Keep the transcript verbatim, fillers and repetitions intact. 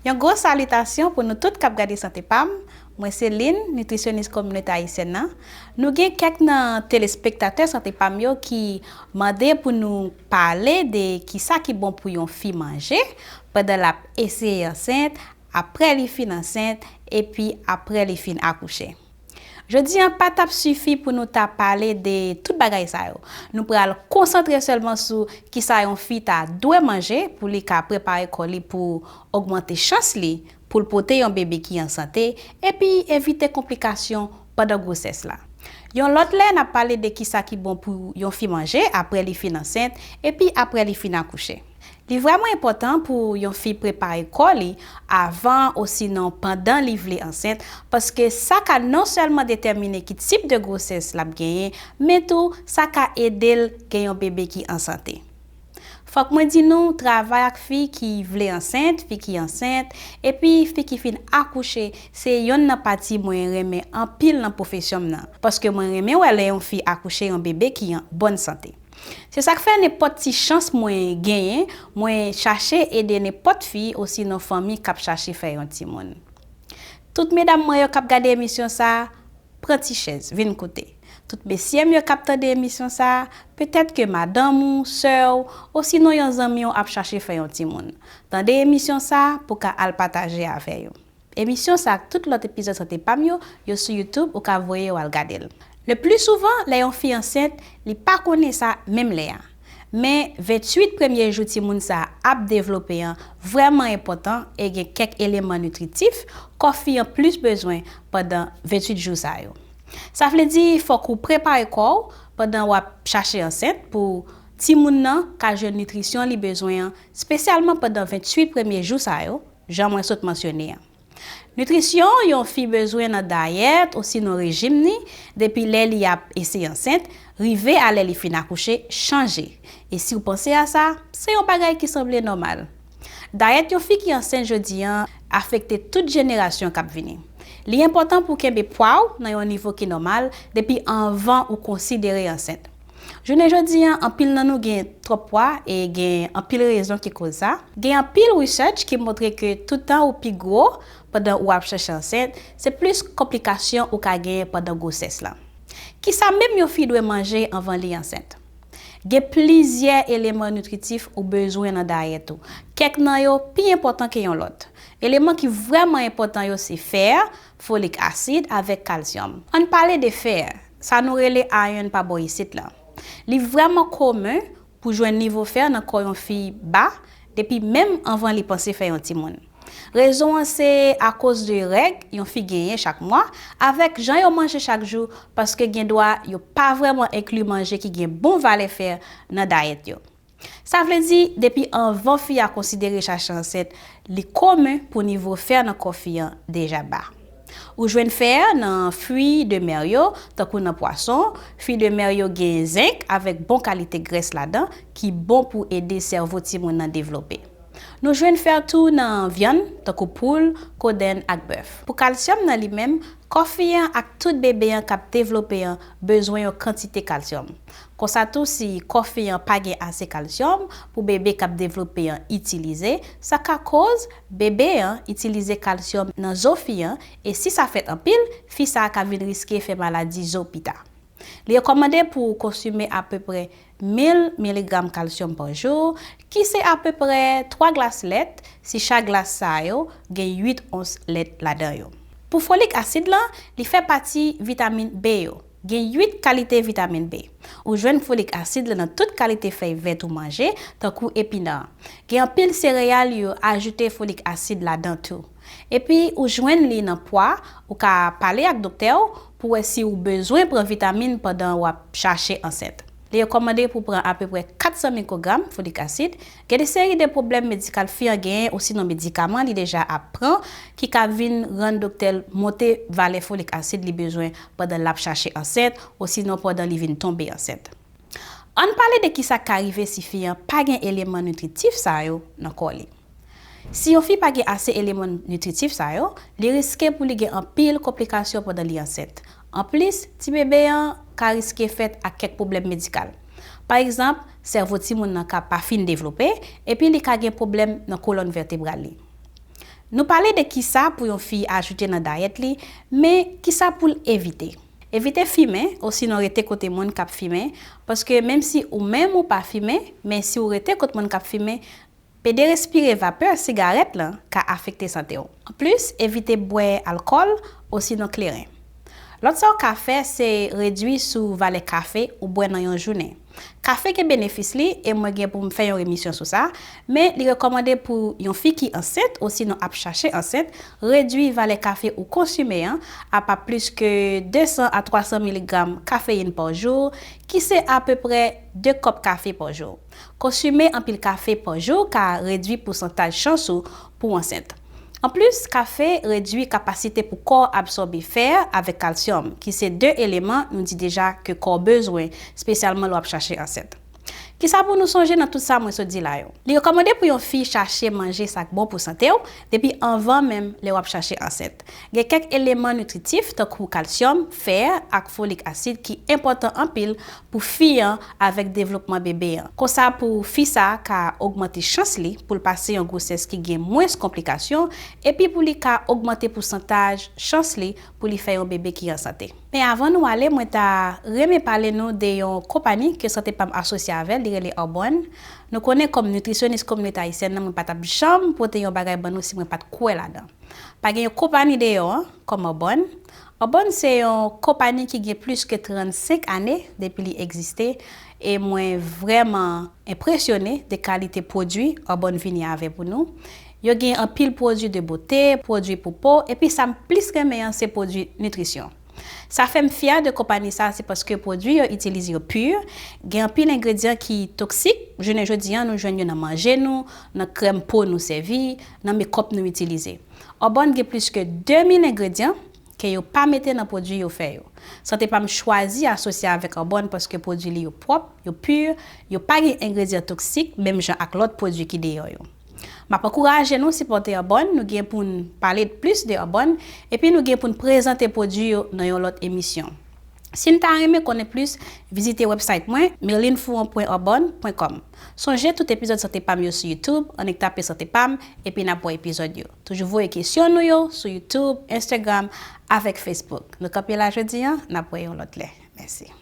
Yon gwo salitasyon pou nou tout k ap gade Sante Pam. Mwen se Lynn, nitrisyonis Kominote Ayisyèn nan. Nou gen kèk nan telespektatè Sante Pam yo ki mande pou nou pale de kisa ki bon pou yon fi manje pandan l ap eseye ansent, apre li fin ansent, epi apre li fin akouche. Jodi an pa t ap sifi pou nou ta pale de tout bagay sa yo. Nou pral konsantre sèlman sou kisa yon fi ta dwe manje pou li ka prepare kò li pou ogmante chans li pou l pote yon bebe ki an sante, epi evite konplikasyon pandan gwosès la. Yon lòt lè, n ap pale de kisa ki bon pou yon fi manje apre li fin ansent, epi apre li fin akouche. Li vrèman enpòtan pou yon fi prepare kò li avan osinon pandan li vle ansent, paske sa ka non sèlman detèmine ki tip de gwosès l ap genyen, men tou sa ka ede l gen yon bebe ki an sante. Fòk mwen di nou, travay ak fi ki vle ansent, fi ki ansent, epi fi ki fin akouche, se yonn nan pati mwen renmen anpil nan pwofesyon m nan, paske mwen renmen wè lè yon fi akouche yon bebe ki an bòn sante. Se sa k fè nenpòt ti chans mwen genyen, mwen chache ede nenpòt fi osinon fanmi k ap chache fè yon timoun. Tout medam mwen yo k ap gade emisyon sa a, pran ti chèz, vin koute. Tout mesye m yo k ap tande emisyon sa a, petèt ke madanm ou, sè w, osinon yon zanmi w ap chache fè yon timoun. Tande emisyon sa a pou w ka al pataje avè yo. Emisyon sa ak tout lòt epizòd Sante Pam yo, yo sou YouTube, ou ka voye yo al gade l. Le pli souvan, lè yon fi ansent, li pa konnen sa menm lè a. Men, venntuit premye jou timoun sa a ap devlope an vrèman enpòtan e gen kèk eleman nitritif kò fi an plis bezwen pandan venntuit jou sa yo. Sa vle di, fòk ou prepare kò w pandan w ap chache ansent pou timoun nan ka jwenn nitrisyon li bezwen an, espesyalman pandan venntuit premye jou sa yo, jan mwen sot mansyone an. Nitrisyon yon fi bezwen nan dayèt osinon rejim ni, depi lè li ap eseye ansent, rive a lè li fin akouche, chanje. E si w panse a sa, se yon bagay ki sanble nòmal. Dayèt yon fi ki ansent jodi an afekte tout jenerasyon k ap vini. Li enpòtan pou w kenbe pwa w nan yon nivo ki nòmal depi anvan ou konsidere ansent. Jounen jodi an, anpil nan nou gen twòp pwa e gen anpil rezon ki koz sa. Gen anpil research ki montre ke toutan ou pi gwo pandan ou ap chèche ansent, se plis konplikasyon ou ka genyen pandan gwosès la. Kisa menm yon fi dwe manje anvan li ansent? Gen plizyè eleman nitritif ou bezwen nan dayèt ou. Kèk nan yo pi enpòtan ke yon lòt. Eleman ki vrèman enpòtan yo se fè, folik asid avèk kalsyòm. Ann pale de fè, sa nou rele iron pa bò isit la. Li vrèman komen pou jwenn nivo fè nan kò yon fi ba depi menm anvan li panse fè yon timoun. Rezon an se akoz de règ yon fi genyen chak mwa, avèk jan yo manje chak jou, paske gen dwa yo pa vrèman enkli manje ki gen bon valè fè nan dayèt yo. Sa vle di, depi anvan fi a konsidere chache ansent, li komen pou nivo fè nan kò fi an deja ba. Ou jwenn fè nan fwi de mè yo, tankou nan pwason. Fwi de mè yo gen zenk avèk bon kalite grès ladan ki bon pou ede sèvo timoun nan devlope. Nou jwenn fè tou nan vyann, tankou poul, kodenn ak bèf. Pou kalsyòm nan li menm, kò fi an ak tout bebe an k ap devlope an bezwen yon kantite kalsyòm. Konsa tou, si kò fi an pa gen ase kalsyòm pou bebe k ap devlope an itilize, sa ka koz bebe an itilize kalsyòm nan zo fi an, e si sa fèt anpil, fi sa a ka vin riske fè maladi zo pita. Li rekòmande pou w konsime apeprè mil miligram kalsyòm pa jou, ki se apeprè twa glas lèt, si chak glas sa yo gen uit ons lèt ladan yo. Pou folik asid lan, li fè pati vitamin B yo. Gen uit kalite vitamin B. Ou jwenn folik asid lan nan tout kalite fèy vèt ou manje, tankou epinan. Gen anpil sereyal yo ajoute folik asid ladan tou. Epi ou jwenn li nan pwa, ou ka pale ak doktè w pou wè si ou bezwen pran vitamin pandan w ap chache ansent. Li rekòmande pou w pran apeprè kat san mikwogram folik asid. Gen de seri de pwoblèm medikal fi an genyen osinon medikaman li deja ap pran ki ka vin rann doktè l monte valè folik asid li bezwen pandan l ap chache ansent osinon pandan li vin tonbe ansent. Ann pale de kisa k ka rive si fi an pa gen eleman nitritif sa yo nan kò li. Si yon fi pa gen ase eleman nitritif sa yo, li riske pou li gen anpil konplikasyon pandan li ansent. Anplis, ti bebe an ka riske fèt ak kèk pwoblèm medikal. Pa egzanp, sèvo timoun nan ka pa fin devlope, epi li ka gen pwoblèm nan kolòn vètebral li. Nou pale de kisa pou yon fi ajoute nan dayèt li, men kisa pou l evite. Evite fimen, osinon rete kote moun k ap fimen, paske menm si ou menm ou pa fimen, men si w rete kot moun k ap fimen, pede respire vapè sigarèt lan ka afekte sante w. Anplis, evite bwè alkòl osinon kleren. Lòt sa w ka fè, se redui sou valè kafe ou bwè nan yon jounen. Kafe gen benefis li, e mwen gen pou m fè yon emisyon sou sa, men li rekòmande pou yon fi ki ansent osinon ap chache ansent, redui valè kafe ou konsime an a pa plis ke de san a twa san miligram kafeyin pa jou, ki se apeprè de kòp kafe pa jou. Konsime anpil kafe pa jou ka redui pousantaj chans ou pou w ansent. Anplis, kafe redui kapasite pou kò w absòbe fè avèk kalsyòm, ki se de eleman nou di deja ke kò w bezwen, espesyalman lè w ap chache ansent. Kisa pou nou sonje nan tout sa mwen sot di la yo? Li rekòmande pou yon fi chache manje sa k bon pou sante w depi anvan menm lè w ap chache ansent. Gen kèk eleman nitritif tankou kalsyòm, fè ak folik asid ki enpòtan anpil pou fi an avèk devlopman bebe an. Konsa, pou fi sa a ka ogmante chans li pou l pase yon gwosès ki gen mwens konplikasyon, epi pou li ka ogmante pousantaj chans li pou li fè yon bebe ki an sante. Men avan nou ale, mwen ta renmen pale nou de yon konpani ke Sante Pam asosye avè l, li rele Arbonne. Nou konnen kòm nitrisyonis kominote ayisyèn nan, mwen pa t ap janm pote yon bagay ban nou si mwen pa t kwè ladan. Pa gen yon konpani deyò an, kòm Arbonne. Arbonne se yon konpani ki gen plis ke trannsenk ane depi li egziste, e mwen vrèman enpresyone de kalite pwodui Arbonne vini avè pou nou. Yo gen anpil pwodui de bote, pwodui pou po, epi sa m plis renmen an se pwodui nitrisyon. Sa fè m fyè de konpani sa, se paske pwodui yo itilize yo pur, gen anpil engredyan ki toksik, jounen jodi an nou jwenn yo nan manje nou, nan krèm po nou sèvi, nan mekòp nou itilize. Arbonne gen plis ke de mil engredyan ke yo pa mete nan pwodui yo fè yo. Sante Pam chwazi asosye avèk Arbonne paske pwodui li yo pwòp, yo pur, yo pa gen engredyan toksik menm jan ak lòt pwodui ki deyò yo. M ap ankouraje nou sipòte Arbonne, nou gen pou n pale plis de Arbonne, epi nou gen pou n prezante pwodui yo nan yon lòt emisyon. Si n ta renmen konnen plis, vizite wèbsayt mwen, mirlinefouan pwen arbonne pwen kòm. Sonje tout epizòd Sante Pam yo sou YouTube, annik tape Sante Pam, epi n ap wè epizòd yo. Toujou voye kesyon nou yo sou YouTube, Instagram, avèk Facebook. Nou kanpe la jodi an, n ap wè yon lòt lè. Mèsi.